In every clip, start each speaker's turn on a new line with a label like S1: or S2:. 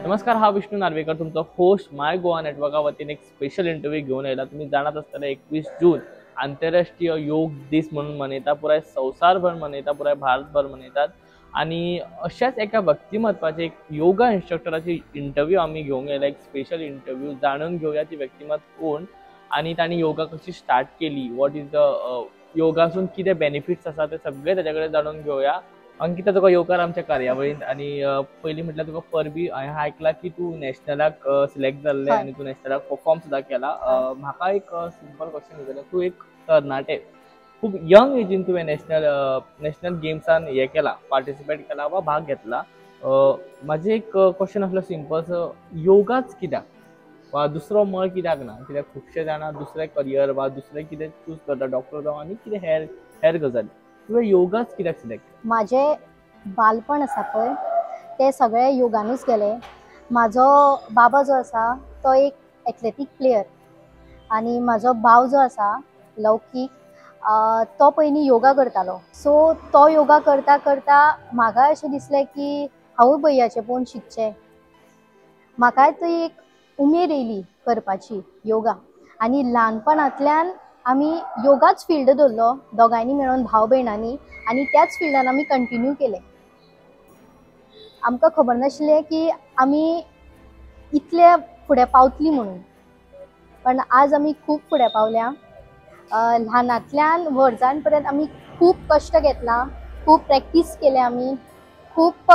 S1: नमस्कार, हा विष्णू नार्वेकर, तुमचो होस्ट. माय गोवा नेटवर्का वतीन एक स्पेशल इंटरव्यू घेऊन आयला. तुम्ही जाणात आसतले, 21 जून आंतरराष्ट्रीय योग दीस म्हणून मनयता. पुराय संवसारभर मनयता, पुराय भारतभर मनयतात आणि अशाच एका व्यक्तिमत्वाचे, एक योगा इन्स्ट्रक्टराची इंटरव्यू आमी घेवंक आयला, एक स्पेशल इंटरव्यू. जाणून घेवया ती व्यक्तिमत्व कोण आणि तांणी योगा कशी स्टार्ट केली, what is the योगासून कितें बेनिफिट्स आसा, ते सगळे ताच्या कडेन जाणून घेवया. अंकिता, तुका येवकार आमच्या कार्यावळींत. आणि पयलीं म्हटल्यार तुका परबी. हांवें आयकलां की तूं नॅशनलाक सिलेक्ट जाल्लें आनी तूं नॅशनलाक परफॉर्म सुद्दां केला. म्हाका एक सिंपल क्वेश्चन विचारता. तूं एक तरणाटे, खूब यंग एजीन तुवें नॅशनल गेम्सान हें केला, पार्टिसिपेट केला वा भाग घेतला. म्हाजें एक क्वेश्चन आसलो सिंपल, योगाच कित्याक वा दुसरो मळ कित्याक ना? कित्याक खुबशे जाणां दुसरें करियर वा दुसरें कितें चूज करता, डॉक्टर जावं आनी कितें हेर हेर गजाली. तुवें योगाच कित्याक सिलेक्ट केलो?
S2: म्हाजें बालपण आसा पळय, तें सगळें योगानूच गेलें. म्हाजो बाबा जो आसा तो एक एथलेटीक प्लेयर आनी म्हाजो भाव जो आसा लौकीक, तो पयलीं योगा करतालो. सो तो योगा करता करता म्हाका अशें दिसलें की हांवूय भैयाचें पळोवन शिकचें. म्हाकाय ती एक उमेद येयली करपाची योगा आनी ल्हानपणांतल्यान आमी योगाच फिल्ड दवरलो दोगांयनी मेळून, भाव भयणांनी, आनी त्याच फिल्डान आमी कंटिन्यू केलें. आमकां खबर नाशिल्लें की आमी इतले फुडें पावतलीं म्हणून, पण आज आमी खूब फुडें पावल्या. ल्हानांतल्यान व्हड जावन पर्यंत आमी खूब कश्ट घेतला, खूब प्रॅक्टीस केल्या आमी, खूब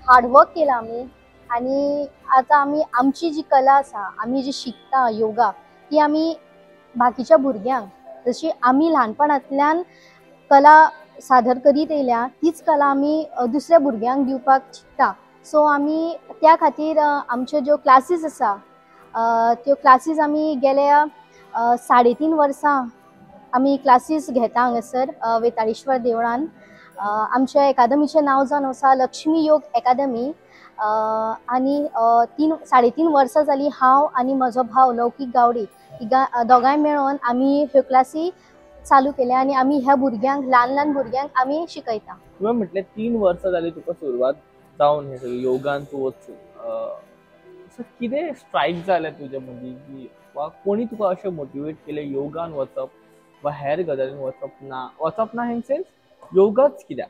S2: हार्डवर्क केलां आमी आनी आतां आमी आमची जी कला आसा, आमी जी शिकता योगा, ती आमी बाकीच्या भुरग्यांक, जशी आमी ल्हानपणांतल्यान कला सादर करीत येयल्या, तीच कला आमी दुसऱ्या भुरग्यांक दिवपाक चिंत्ता. सो आमी त्या खातीर आमच्यो ज्यो क्लासीस आसा, त्यो क्लासीस आमी गेल्या 3.5 वर्सां आमी क्लासीस घेता हांगासर वेताळेश्वर देवळान. आमच्या एकादमीचें नांव जावन आसा लक्ष्मी योग एकादमी. आनी 3-3.5 वर्सां जालीं, हांव आनी म्हजो भाव लौकीक गावडे, तिगा दोगांय मेळोन आमी ह्यो क्लासी चालू केल्या आनी आमी ह्या भुरग्यांक, ल्हान ल्हान भुरग्यांक आमी शिकयता.
S1: तुवें म्हटलें, 3 वर्सां जालीं तुका सुरवात जावन हे सगळें योगान तूं वचून. असो कितें स्ट्रायक जालें तुजे मदीं की वा कोणी तुका अशें मोटिवेट केलें योगान वचप वा हेर गजालीन वचप ना, इन सेन्स योगाच कित्याक?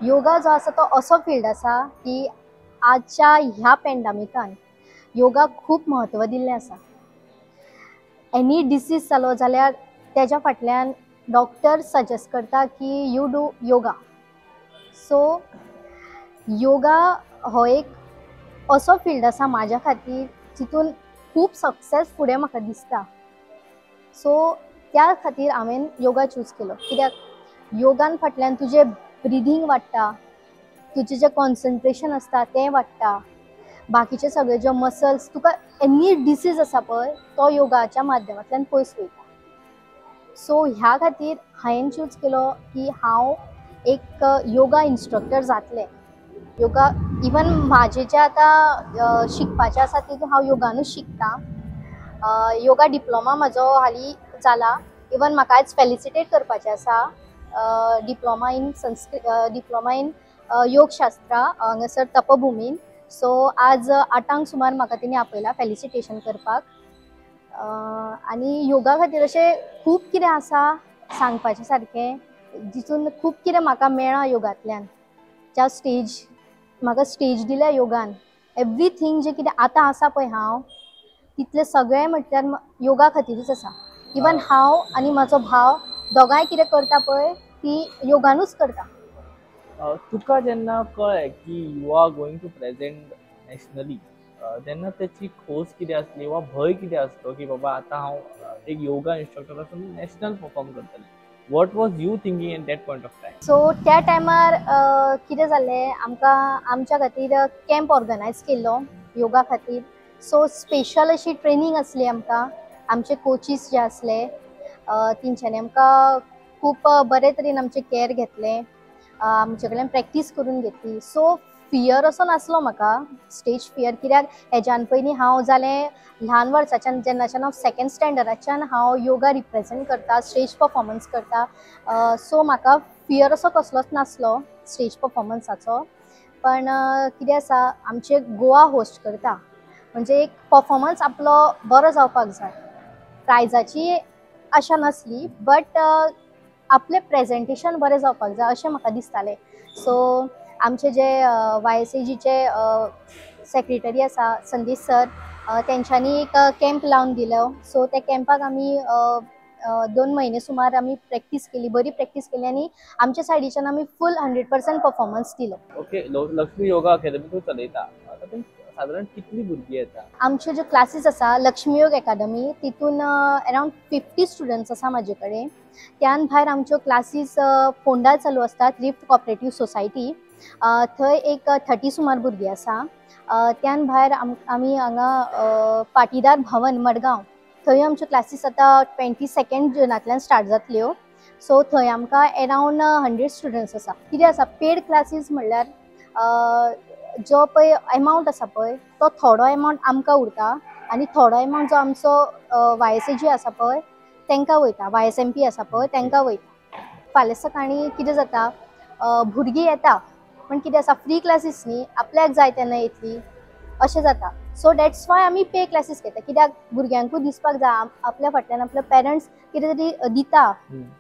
S2: योगा जो आसा तो असो फिल्ड आसा की आजच्या ह्या पेंडमिकान योगा खूब म्हत्व दिल्लें आसा. एनी डिसीज जालो जाल्यार तेज्या फाटल्यान डॉक्टर सजेस्ट करता की you do yoga. So yoga हो एक असो फिल्ड आसा म्हाज्या खातीर जितून खूब सक्सेस फुडें म्हाका दिसता. सो त्या खातीर हांवें योगा चूज केलो, कित्याक योगान फाटल्यान तुजें ब्रिदींग वाडटा, तुजें जें कॉन्सन्ट्रेशन आसता तें वाडटा, बाकीचे सगळे जे मसल्स, तुका एनी डिसीज आसा पळय, तो योगाच्या माध्यमांतल्यान पयस वयता. सो ह्या खातीर हांवें चूज केलो की हांव एक योगा इन्स्ट्रक्टर जातलें. योगा इवन म्हाजें जें आतां शिकपाचें आसा तितून हांव योगानूच शिकता. योगा डिप्लोमा म्हाजो हालीं जाला. इवन म्हाका आयज फेलिसिटेट करपाचें आसा, डिप्लोमा इन योगशास्त्रा हांगासर तपभुमीन. सो आज 8आंक सुमार म्हाका तेणी आपयला फेलिसिटेशन करपाक. आनी योगा खातीर अशें खूब कितें आसा सांगपाचें सारकें, जितून खूब कितें म्हाका मेळ्ळां योगांतल्यान. ज्या स्टेज म्हाका स्टेज दिल्या योगान, एवरीथींग जें कितें आतां आसा पळय हांव, तितलें सगळें म्हटल्यार योगा खातीरूच आसा. इवन हांव आनी म्हाजो भाव दोगांय कितें करता पळय, ती योगानूच करता.
S1: तुका जेन्ना कळ्ळें की you are going to present nationally, तेन्ना तेची खोस कितें आसली वा भंय कितें आसलो की बाबा, आतां हांव एक योगा इन्स्ट्रक्टर आसून नॅशनल परफॉर्म करतलें? What was you thinking in that point of time?
S2: So त्या टायमार कितें जालें, आमकां आमच्या खातीर कॅम्प ऑर्गनायज केल्लो योगा खातीर. सो स्पेशल अशी ट्रेनींग आसली आमकां. आमचे कोचीस जे आसले, तेंच्यांनी आमकां खूब बरे तरेन आमचें कॅर घेतलें, आमचे कडल्यान प्रॅक्टीस करून घेतली. सो फियर असो नासलो म्हाका, स्टेज फियर, कित्याक हेज्यान पयलीं हांव जालें ल्हान वर्साच्यान, जेन्नाच्यान हांव सेकेंड स्टँडर्डाच्यान हांव योगा रिप्रेजेंट करता, स्टेज परफॉर्मन्स करता. सो म्हाका फियर असो कसलोच नासलो स्टेज परफॉर्मन्साचो. पण कितें आसा, आमचे गोवा होस्ट करता म्हणजे एक परफॉर्मन्स आपलो बरो जावपाक जाय. प्रायजाची आशा नासली बट आपलें प्रेजेंटेशन बरें जावपाक जाय अशें म्हाका दिसतालें. सो आमचे जे YSAGचे सेक्रेटरी आसा संदेश सर, तेंच्यांनी एक कॅम्प लावन दिलो. सो त्या कॅम्पाक आमी 2 म्हयने सुमार आमी प्रॅक्टीस केली, बरी प्रॅक्टीस केली आनी आमच्या सायडीच्यान आमी फूल 100% परफॉर्मन्स दिलो.
S1: ओके, लक्ष्मी योगा अकॅडमी तूं चलयता, तातूंत सादारण कितली भुरगीं येता?
S2: आमच्यो ज्यो क्लासीस आसा लक्ष्मी योग एकाडमी तितून अरावंड 50 स्टुडंट्स आसा म्हाजे कडेन. त्यान भायर आमच्यो क्लासीस फोंडा चालू आसतात, थ्रिफ्ट कॉपरेटीव सोसायटी, थंय एक 30 सुमार भुरगीं आसा. त्यान भायर आमी हांगा पाटीदार भवन मडगांव थंय आमच्यो क्लासीस आतां 22 जुनांतल्यान स्टार्ट जातल्यो. सो थंय आमकां अरावंड 100 स्टुडंट्स आसा. कितें आसा, पेड क्लासीस म्हणल्यार जो पळय एमावंट आसा पळय तो थोडो एमावंट आमकां उरता आनी थोडो एमावंट जो आमचो YSAG आसा पळय तांकां वयता, YSMP आसा पळय तांकां वयता. फाल्यां सकाळीं कितें जाता, भुरगीं येता पण कितें आसा फ्री क्लासीस न्ही, आपल्याक जाय तेन्ना येतली अशें जाता. सो that's why आमी पे क्लासीस घेता, कित्याक भुरग्यांकूय दिसपाक जाय आपल्या फाटल्यान आपले पेरंट्स कितें तरी दिता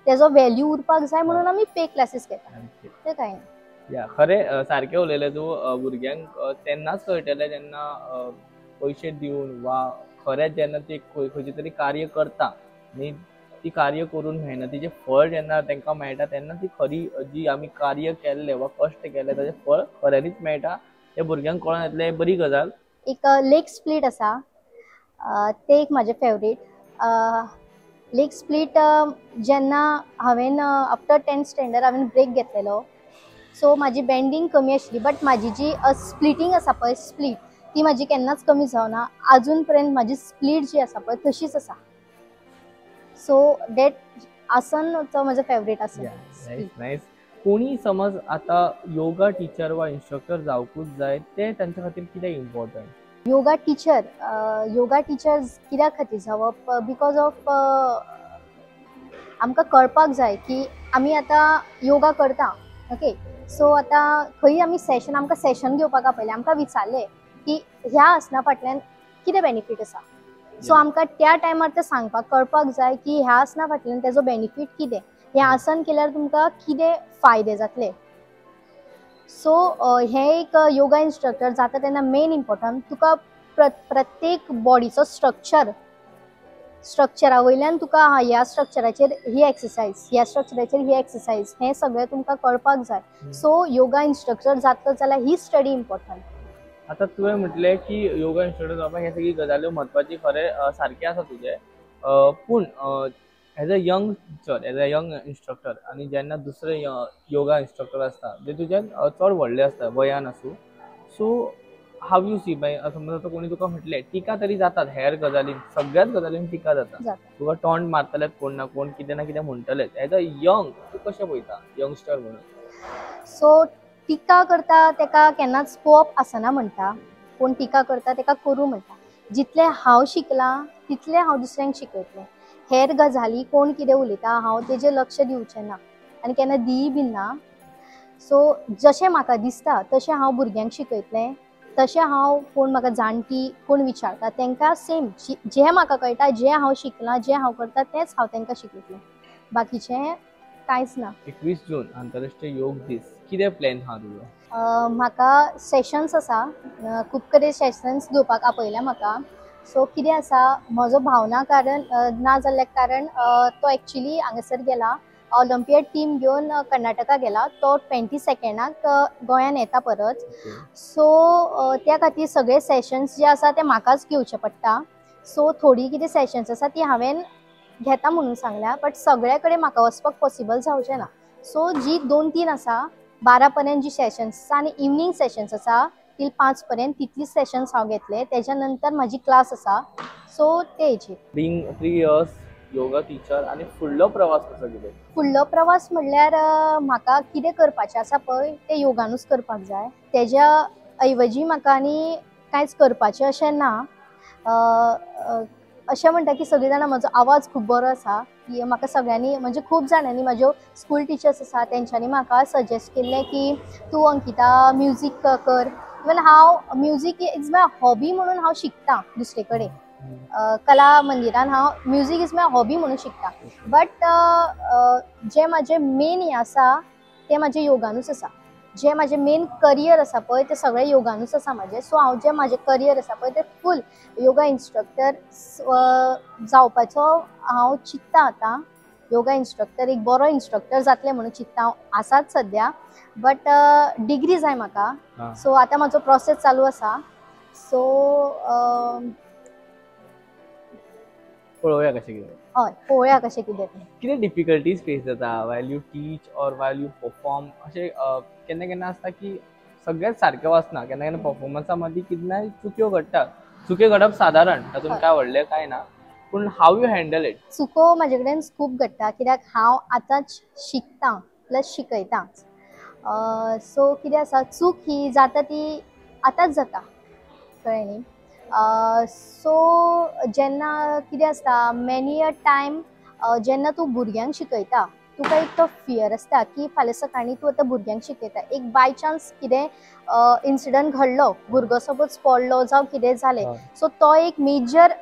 S2: तेजो वेल्यू उरपाक जाय म्हणून आमी पे क्लासीस घेता. तें कांय ना.
S1: या खरें सारकें उलयलें तूं. भुरग्यांक तेन्नाच कळटलें जेन्ना पयशे दिवन वा खरेंच जेन्ना ते खंयचें तरी कार्य करता आनी ती कार्य करून मेहनतीचें फळ जेन्ना तांकां मेळटा तेन्ना ती खरी जी आमी कार्य केल्लें वा कश्ट केल्ले ताजें फळ खऱ्यांनीच मेळटा तें भुरग्यांक कळोन येतलें. बरी गजाल.
S2: एक लेग स्प्लीट आसा, तें एक म्हाजें फेवरेट. लेग स्प्लीट जेन्ना हांवें आफ्टर 10th standard हांवें ब्रेक घेतलेलो, सो म्हाजी बेंडींग कमी आशिल्ली बट म्हाजी जी स्प्लिटींग आसा पळय स्प्लीट ती म्हाजी केन्नाच कमी जावना, आजून पर्यंत म्हाजी स्प्लीट जी आसा पळय तशीच आसा. सो that आसन तो म्हजो फेवरेट आसन.
S1: नायस. कोणी समज आतां योगा टिचर वा इन्स्ट्रक्टर जावकूच जाय, ते तांच्या खातीर कितें important?
S2: Yoga teacher, yoga teacher कित्या खातीर जावप, because of आमकां कळपाक जाय की आमी आतां योगा करता. ओके, सो आतां खंय आमी सेशन, आमकां सेशन घेवपाक आपयलें, आमकां विचारलें की ह्या आसना फाटल्यान कितें बेनिफीट आसा. सो आमकां त्या टायमार तें सांगपाक कळपाक जाय की ह्या आसना फाटल्यान तेजो बेनिफीट कितें, हें आसन केल्यार तुमकां कितें फायदे जातले. सो हें एक योगा इन्स्ट्रक्टर जाता तेन्ना मेन इम्पॉर्टंट तुका प्रत्येक बॉडीचो स्ट्रक्चर, स्ट्रक्चरा वयल्यान तुका ह्या स्ट्रक्चराचेर ही एक्सरसायज, ह्या स्ट्रक्चराचेर ही एक्सरसायज, हें सगळें तुमकां कळपाक जाय. सो योगा इन्स्ट्रक्टर जातलो जाल्यार ही स्टडी इम्पॉर्टंट.
S1: आतां तुवें म्हटलें की योगा इन्स्ट्रक्टर जावपाक हे सगळी गजाल्यो म्हत्वाची, खरें सारकें आसा तुजें. पूण as a young teacher, as a young instructor, आनी जेन्ना दुसरे योगा इन्स्ट्रक्टर आसता ते तुज्यान चड व्हडले आसता वयान आसूं, सो how you see मागीर समज आतां कोणी तुका म्हटलें टिका तरी जातात हेर गजालीन, सगळ्याच गजालीन टिका जाता, तुका टॉन्ट मारतलेच कोण ना कोण, कितें ना कितें म्हणटलेच. एज अ यंग तूं कशें पळयता यंगस्टर म्हणून?
S2: सो टिका करता तेका केन्नाच पळोवप आसना म्हणटा, कोण टिका करता तेका करूं म्हणटा. जितलें हांव शिकलां तितलें हांव दुसऱ्यांक शिकयतलें. हेर गजाली कोण कितें उलयता हांव तेजेर लक्ष दिवचें ना आनी केन्ना दिय बीन ना. सो जशें म्हाका दिसता तशें हांव भुरग्यांक शिकयतलें, तशें हांव कोण म्हाका जाणटी कोण विचारता तांकां सेम जें म्हाका कळटा, जें हांव शिकलां, जें हांव करता तेंच हांव तांकां शिकयतलें, बाकीचें कांयच ना.
S1: 21 जून आंतरराष्ट्रीय योग दीस, कितें प्लॅन आहा तुजो?
S2: म्हाका सेशन्स आसा, खूब कडेन सेशन्स घेवपाक आपयल्या म्हाका. सो कितें आसा, म्हजो भावना कारण ना जाल्ल्या कारण तो एक्चुली हांगासर गेला, ऑलिम्पियड टीम घेवन कर्नाटका गेला, तो 22 गोंयान येता परत. सो त्या खातीर सगळे सेशन्स जे आसा ते म्हाकाच घेवचे पडटा. सो थोडी कितें सेशन्स आसा ती हांवें घेता म्हणून सांगल्या, बट सगळे कडेन म्हाका वचपाक पॉसिबल जावचें ना. सो जी 2-3 आसा, 12 पर्यंत जी सेशन्स आसा आनी इवनींग सेशन्स आसा तील 5 पर्यंत, तितलीच सेशन्स हांव घेतले. तेज्या नंतर म्हाजी क्लास आसा. सो ते हेजेर.
S1: बीइंग 3 इयर्स योगा टिचर, आनी फुडलो प्रवास कसो कितें?
S2: फुडलो प्रवास म्हणल्यार म्हाका कितें करपाचें आसा पळय तें योगानूच करपाक जाय, तेज्या ऐवजी म्हाका आनी कांयच करपाचें अशें ना. अशें म्हणटा की सगळीं जाणां म्हजो आवाज खूब बरो आसा, की म्हाका सगळ्यांनी म्हणजे खूब जाणांनी, म्हाज्यो स्कूल टिचर्स आसा तेंच्यांनी म्हाका सजेस्ट केल्लें की तूं अंकिता म्युजीक कर. इवन हांव म्युजीक is my hobby म्हणून हांव शिकता दुसरे कडेन, कला मंदिरान हांव म्युजीक is my hobby म्हणून शिकता. बट जे म्हाजें मेन हें आसा तें म्हाजें योगानूच आसा. जे म्हाजें मेन करियर आसा पळय तें सगळें योगानूच आसा म्हाजें. सो हांव जें म्हाजें करियर आसा पळय तें फूल योगा इन्स्ट्रक्टर जावपाचो हांव चिंत्ता आतां. योगा इन्स्ट्रक्टर, एक बरो इन्स्ट्रक्टर जातलें म्हणून चिंत्ता हांव आसाच सद्या. बट डिग्री जाय म्हाका. सो आतां म्हाजो प्रोसेस चालू आसा. सो
S1: पळोवया कशें कितें.
S2: हय, पळोवया कशें कितें तें.
S1: कितें डिफिकल्टीज फेस जाता while you teach or while you perform? अशें केन्ना केन्ना आसता की सगळेंच सारकें वचना, केन्ना केन्ना परफॉर्मन्सा मदीं कितें चुक्यो घडटा. चुक्यो घडप सादारण, तातूंत काय व्हडलें कांय ना, पूण how you handle it?
S2: चुको म्हाजे कडेन खूब घडटा, कित्याक हांव आतांच शिकतां प्लस शिकयतां. सो कितें आसा, चूक ही जाता ती आतांच जाता, कळ्ळें न्ही. सो जेन्ना कितें आसता, मेनी अ टायम जेन्ना तूं भुरग्यांक शिकयता तुका एक तो फियर आसता की फाल्यां सकाळीं तूं आतां भुरग्यांक शिकयता, एक बाय चान्स कितें इन्सिडंट घडलो, भुरगो सपोज पडलो जावं कितें जालें, सो तो एक मेजर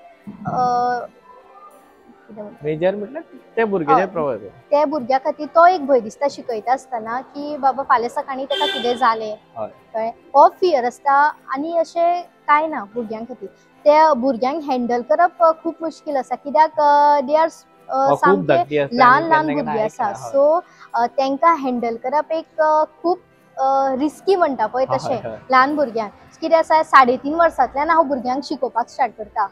S1: मेजर म्हटल्यार ते भुरग्याचे प्रभाव,
S2: त्या भुरग्या खातीर तो एक भंय दिसता शिकयता आसतना की बाबा फाल्यां सकाळीं ताका कितें जालें, कळ्ळें, हो फियर आसता. आनी अशें कांय ना भुरग्यां खातीर, त्या भुरग्यांक हँडल करप खूब मुश्कील आसा, कित्याक they are सामके ल्हान ल्हान भुरगीं आसा. सो तांकां हँडल करप एक खूब रिस्की म्हणटा पळय तशें ल्हान भुरग्यांक. कितें आसा, 3.5 वर्सांतल्यान हांव भुरग्यांक शिकोवपाक स्टार्ट करता,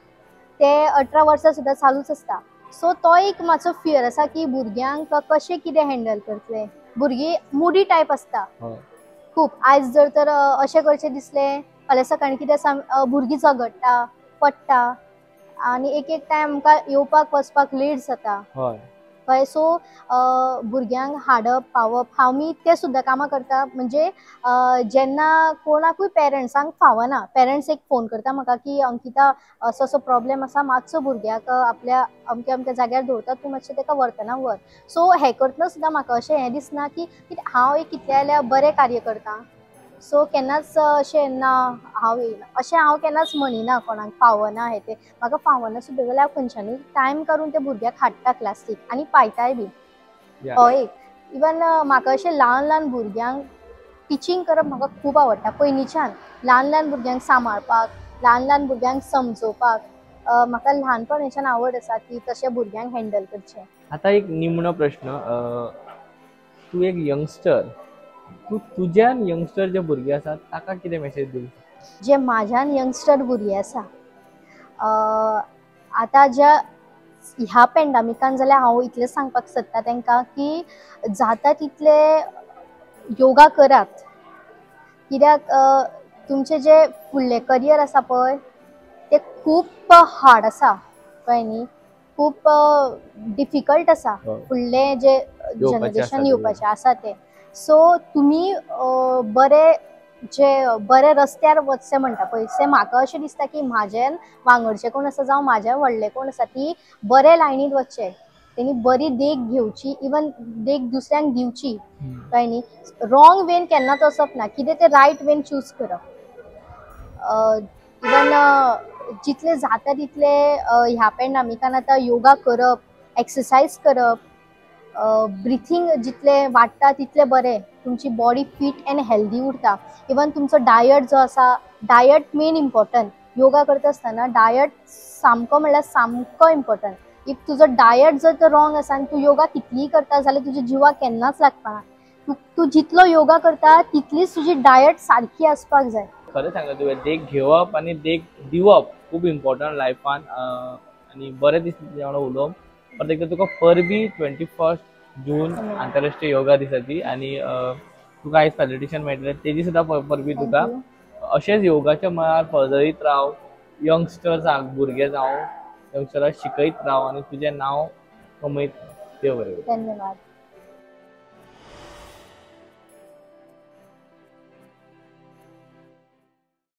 S2: ते 18 वर्सां सुद्दां चालूच आसता. सो तो एक मातसो फियर आसा की भुरग्यांक कशें कितें हँडल करतलें. भुरगीं मुडी टायप आसता खूब. आयज जर तर अशें करचें दिसलें, फाल्यां सकाळीं कितें आसा, भुरगीं झगडटा, पडटा, आनी एक एक टायम आमकां येवपाक वचपाक लेट जाता. कळ्ळें. सो भुरग्यांक हाडप पावप हांव मी ते सुद्दां कामां करता. म्हणजे जेन्ना कोणाकूय पेरंट्सांक फावना, पेरंट्स एक फोन करता म्हाका की अंकिता असो असो प्रॉब्लेम आसा, मातसो भुरग्याक आपल्या अमक्या अमक्या जाग्यार दवरता, तूं मातशें ताका व्हरतना व्हर. सो हें करतना सुद्दां म्हाका अशें हें दिसना की हांव एक कितलें जाल्यार बरें कार्य करता. सो केन्नाच अशें ना हांव येयना अशें हांव केन्नाच म्हणिना कोणाक फावना हें तें. म्हाका फावना सुद्दां जाल्यार हांव खंयच्यानूय टायम काडून त्या भुरग्याक हाडटा क्लासीक आनी पायताय बी. हय, एक इवन म्हाका अशें ल्हान ल्हान भुरग्यांक टिचींग करप म्हाका खूब आवडटा. पयलींच्यान ल्हान ल्हान भुरग्यांक सांबाळपाक, ल्हान ल्हान भुरग्यांक समजोवपाक म्हाका ल्हानपणाच्यान आवड आसा की तशें भुरग्यांक हँडल करचें.
S1: आतां एक निमणो प्रश्न, तूं एक यंगस्टर, तूं तुज्यान यंगस्टर जे भुरगे आसात ताका कितें मेसेज दिवंक शकता?
S2: जे म्हाज्यान यंगस्टर भुरगे आसा आतां ज्या ह्या पेंडमिकान, जाल्यार हांव इतलें सांगपाक सोदता तांकां की जाता तितले योगा करात, कित्याक तुमचें जें फुडलें करियर आसा पळय तें खूब हार्ड आसा, कळ्ळें न्ही, खूब डिफिकल्ट आसा फुडलें जें जनरेशन येवपाचें आसा तें. सो तुमी बरे जे बरे रस्त्यार वचचें म्हणटा पळय, ते म्हाका अशें दिसता की म्हाज्यान वांगडचे कोण आसा जावं म्हाज्या व्हडले कोण आसा ती बरे लायनीन वचचे, तेणी बरी देख घेवची, इवन देख दुसऱ्यांक दिवची, कळ्ळें न्ही. रॉंग वेन केन्नाच वचप ना, कितें तें रायट वेन चूज करप. इवन जितले जाता तितले ह्या पेंडमिकान आतां योगा करप, एक्सरसायज करप, ब्रिथींग जितलें वाडटा तितलें बरें, तुमची बॉडी फिट एंड हेल्दी उरता. इवन तुमचो डायट जो आसा, डायट मेन इम्पॉर्टंट. योगा करता आसतना डायट सामको म्हणल्यार सामको इम्पॉर्टंट. If तुजो डायट जर तर रॉंग आसा आनी तूं योगा कितलीय करता जाल्यार तुज्या जिवाक केन्नाच लागपाना. तूं जितलो योगा करता तितलीच तुजी डायट सारकी आसपाक जाय.
S1: खरें सांगलें तुवें, देख घेवप आनी देख दिवप खूब इम्पॉर्टंट लायफान. आनी बरें दिसलें तुज्या वांगडा उलोवप. परत एकदां तुका परबी 21 जून आंतरराष्ट्रीय योगा दिसाची, आनी तुका आयज फेलिसिटेशन मेळटलें तेजी सुद्दां परबी तुका. अशेंच योगाच्या मळार पर्जळीत राव, यंगस्टर्सांक, भुरगे जावं यंगस्टराक शिकयत राव आनी तुजें नांव कमयत राव. देव बरें करूं.
S2: धन्यवाद.